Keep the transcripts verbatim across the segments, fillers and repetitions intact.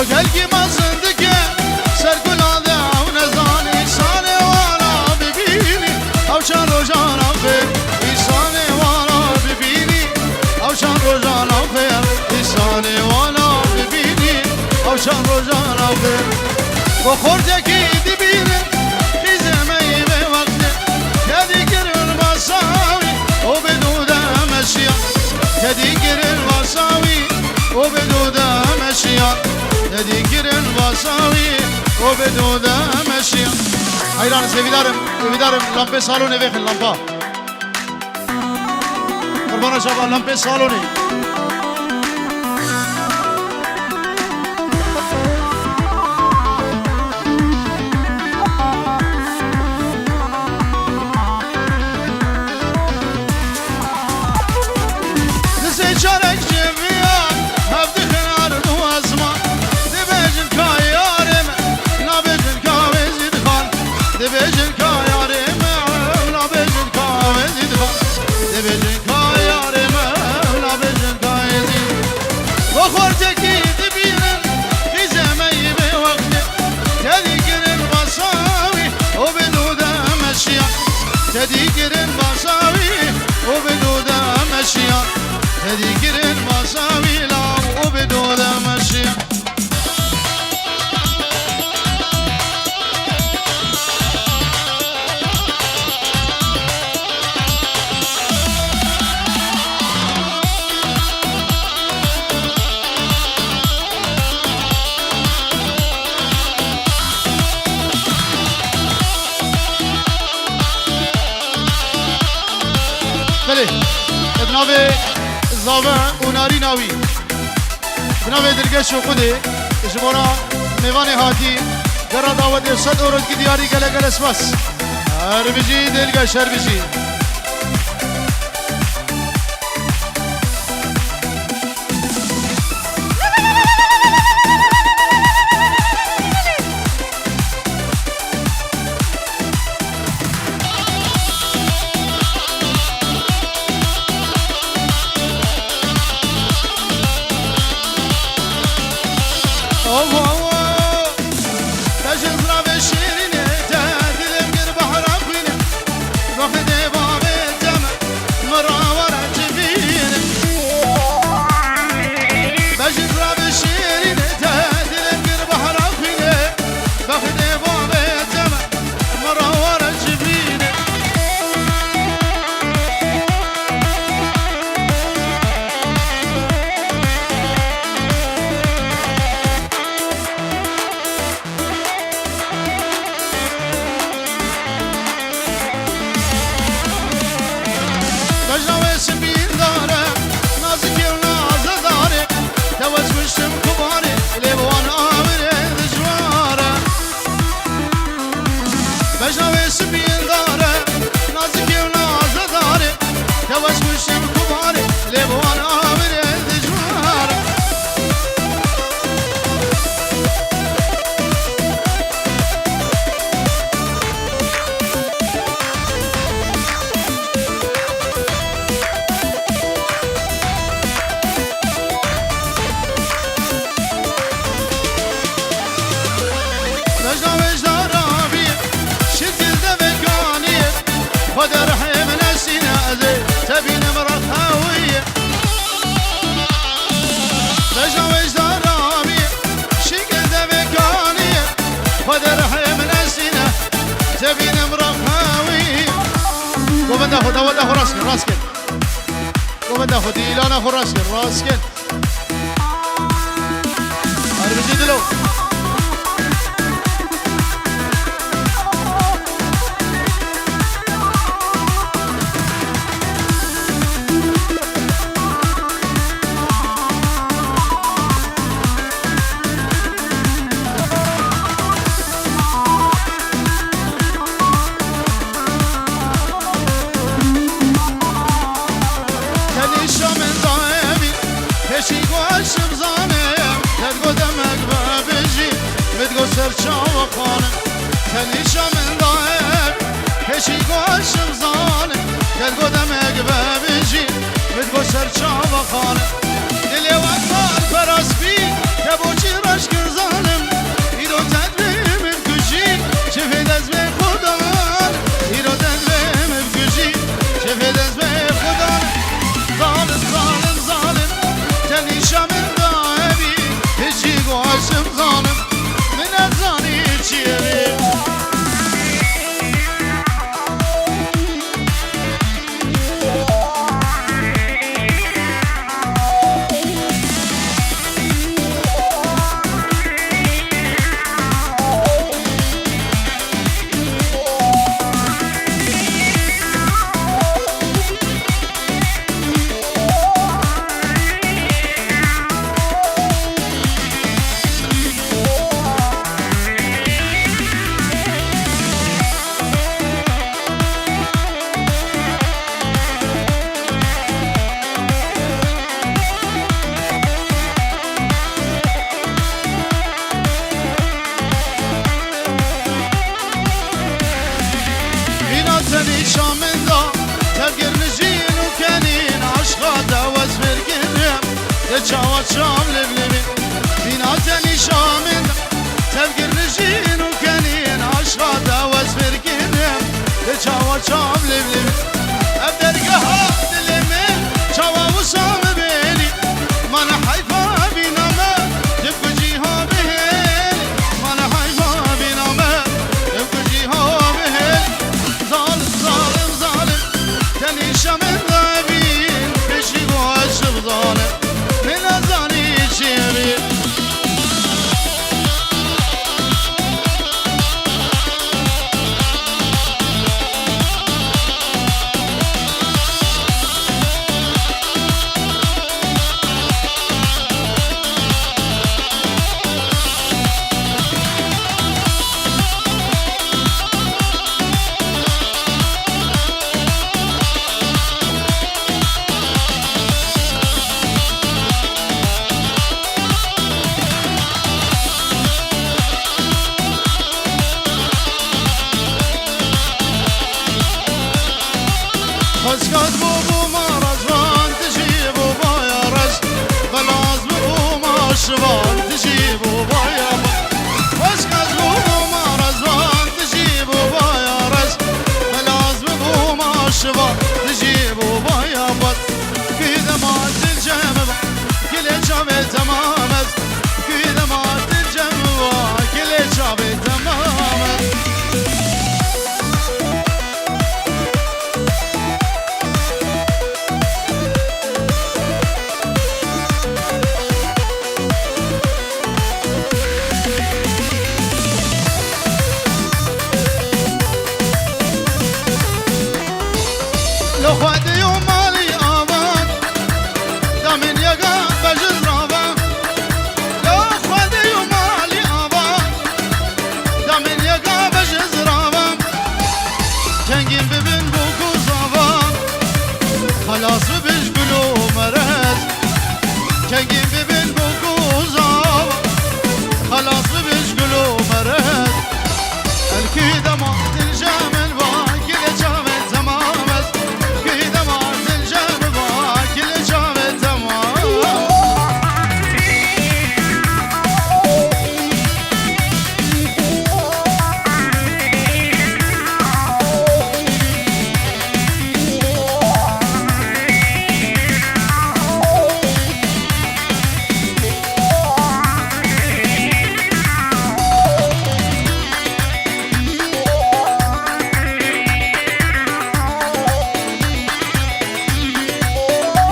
Gelkî mezin dike ser gula de ew nezan, însanê wana bibînî ew çend rojan axir. Însanê wana bibînî ew çend rojan axir. Însanê wana bibînî ew çend rojan axir. Ku xortekî dibînin xîzemeyî vê wextê, tedî kirin basa wî û bi dû de meşiya. Tedî kirin basa wî û bi dû de meşiya. Tedî kirin basa wî û bi dû de meşiya. Heyran, hêvîdar im, hêvîdar im lampê salonê vêxin, lampa. Qurbana çava, lampê salonê. Dizê carek ceviya, hev dixin erd û ezman. Dibêjin ka yarê me, nabêjin ka Wezîd Xan. Dibêjin ka yarê me, nabêjin ka Wezîd Xan. Dibêjin ka yarê me, nabêjin ka Wezîd. Ku xortekî dibînin, xîzemeyî vê wextê, tedî kirin basa wî û bi dû de meşiya. Tedî kirin basa wî û bi dû de meşiya. Tedî kirin basa wî law û bi dû de meşiya. Belê, bi navê Zave û Narîna wî. Bi navê dilgeş û xwedê ji bona mêvanê hatî, gera dawetê sed euro dikî diyarî, gelek gelek spas. Her bijî dilgeş, her bijî. Bejin ziravê şêrînê te, dilê min kir behra xwînê. Bexdê bavê te me, min ra were civînê. Bejin ziravê şêrînê te, dilê min kir behra xwînê. Bexdê bavê te me, min ra were civînê. Bejna wê sipîndar e, nazikê û nazedar e, te wez kuştim kubar e, lê bi wan awirê dijwar e. Bejna wê sipîndar e, nazikê û nazedar e, te wez kuştim kubar e, lê bi wan awirê dijwar e. Bejna wêjdara bî, şirkil devê kanî, xwe derhê min estîne, ez ê te bînim reqewî. Bejna wêjdara bî, şîkil devê kanî, xwe derhê min estîne, te bînim reqewî. Govenda xwe, daweta xwe rast kir, rast kir. Govenda xwe, dîlana xwe rast kir, rast kir. Her bijî dilo. Kenîşa min dayemî, pêşî goşim zanim, te digo demek bibijî, min digo ser çava xanim. Kenîşa min dayemî, pêşî goşim zanim, te digo demek bibijî, min digo ser çava xanim. Dilê wek kar peras bî, te boçî reş kir Çawa çav levlevî, bîna tenîşa min de, tevgir nijîn û kenîn aşqa de wez vêr kirim. Lê çawa çav levlevî, ev dergeha dilê min, çawa wisa min bêlî. Mane heyfa bîna me, tu ku cîha bihêlî. Mane heyfa bîna me, tu ku cîha bihêlî. Zalim, zalim, zalim, tenîşa min de bîn, pêşî go ez şim zalim. Min nezanî çi bî. Xwezkaz bû bû ma rezvan, dijî bû baya rez. Belaz bû bû ma şivan, dijî bû baya ba. Xwezkaz bû bû ma rezvan, dijî bû baya rez. Belaz bû bû ma şivan, dijî bû baya ba. Kî dema dilcem ba, gilê çavê temam ez. Kî dema dilcem ba, gilê çavê temam ez. Lo xwedê yo malî ava, da min yega bejizrava. Lo xwedê yo malî ava, da min yega bejizrava. Kengîn bibin bo ku zava, xelas bibin ji gul û merez. Kengîn bibin bo ku zava, xelas bibin ji gul û merez. El kî dema dilce min va, gilê çavê temam ez. Kî dema dilce min va, gilê çavê temam.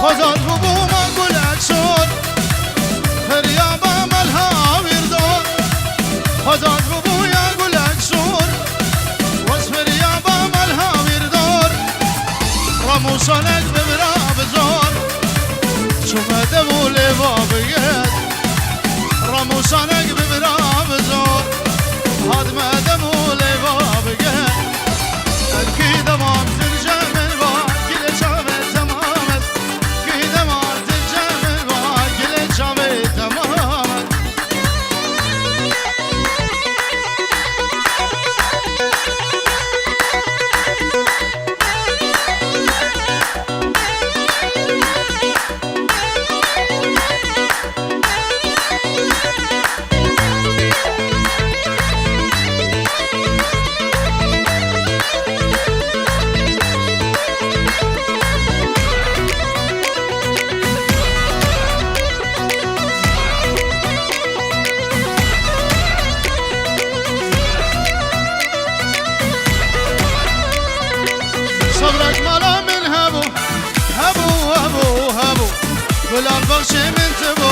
Xwezar bû bû ma gulek şor, feriya ba me li hawîr dor. Xwezar bû bû ya gulek şor, wez feriya ba me li hawîr dor. Ramûsanek bi bira bi zor, çûme dev û lêva bi gel. Ramûsanek bi bira bi zor, hatime dev û lêva bi gel. Kî dema dilce min va, gilê çavê temam ez. Kî dema dilce min va, gilê çavê temam ez. Sebrek mala min hebû, hebû, hebû, hebû. Gulan bexşê min tibû,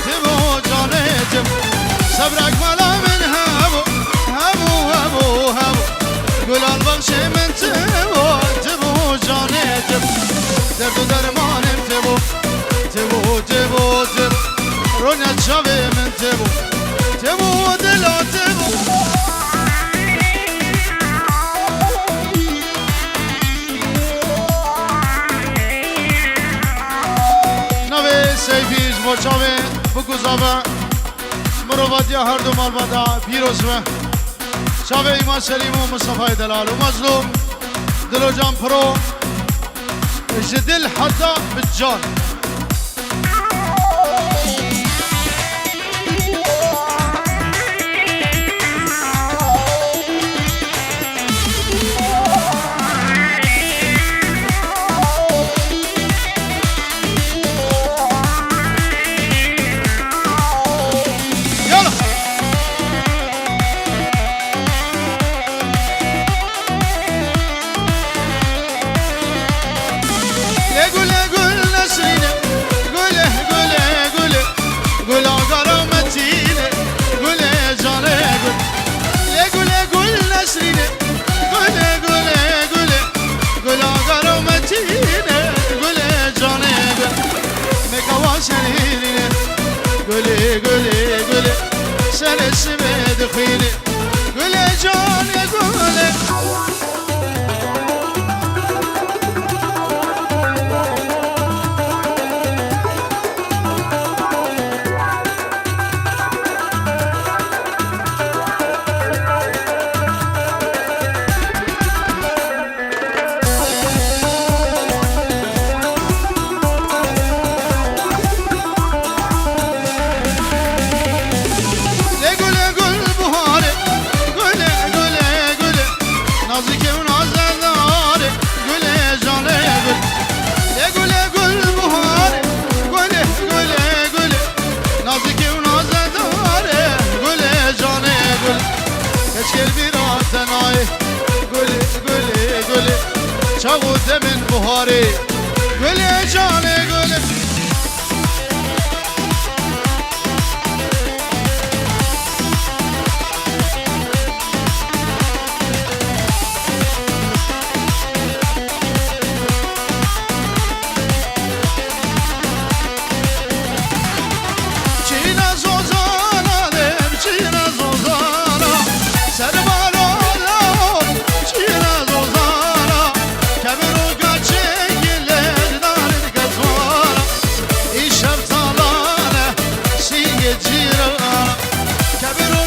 tibû canê tibû. Sebrek mala min hebû, hebû, hebû, hebû. Gulan bexşê min tibû, tibû canê tibû. Derd û dermanê min tibû, tibû, tibû, tibû. Rûnê çavê min tibû, tibû, dila tibû. Navê Seyfî ji bo çavê biguza be. Mirovatiya her du malbata pîroz be. Çavê Îmam Selîm û Mistefayê Delal û Mezlûm, Dilocan Pro, ji dil heta bi can. Çêr vîra te nayê. Gulê, gulê, gulê. Çaxo demên buharê. Gulê canê gulê. Çîna zozana dem, çîna zozana. Servaro la, çîna zozana. Keviro gaçê gile, dinarin gazvana. Îşev talane, sîye cîrana. Keviro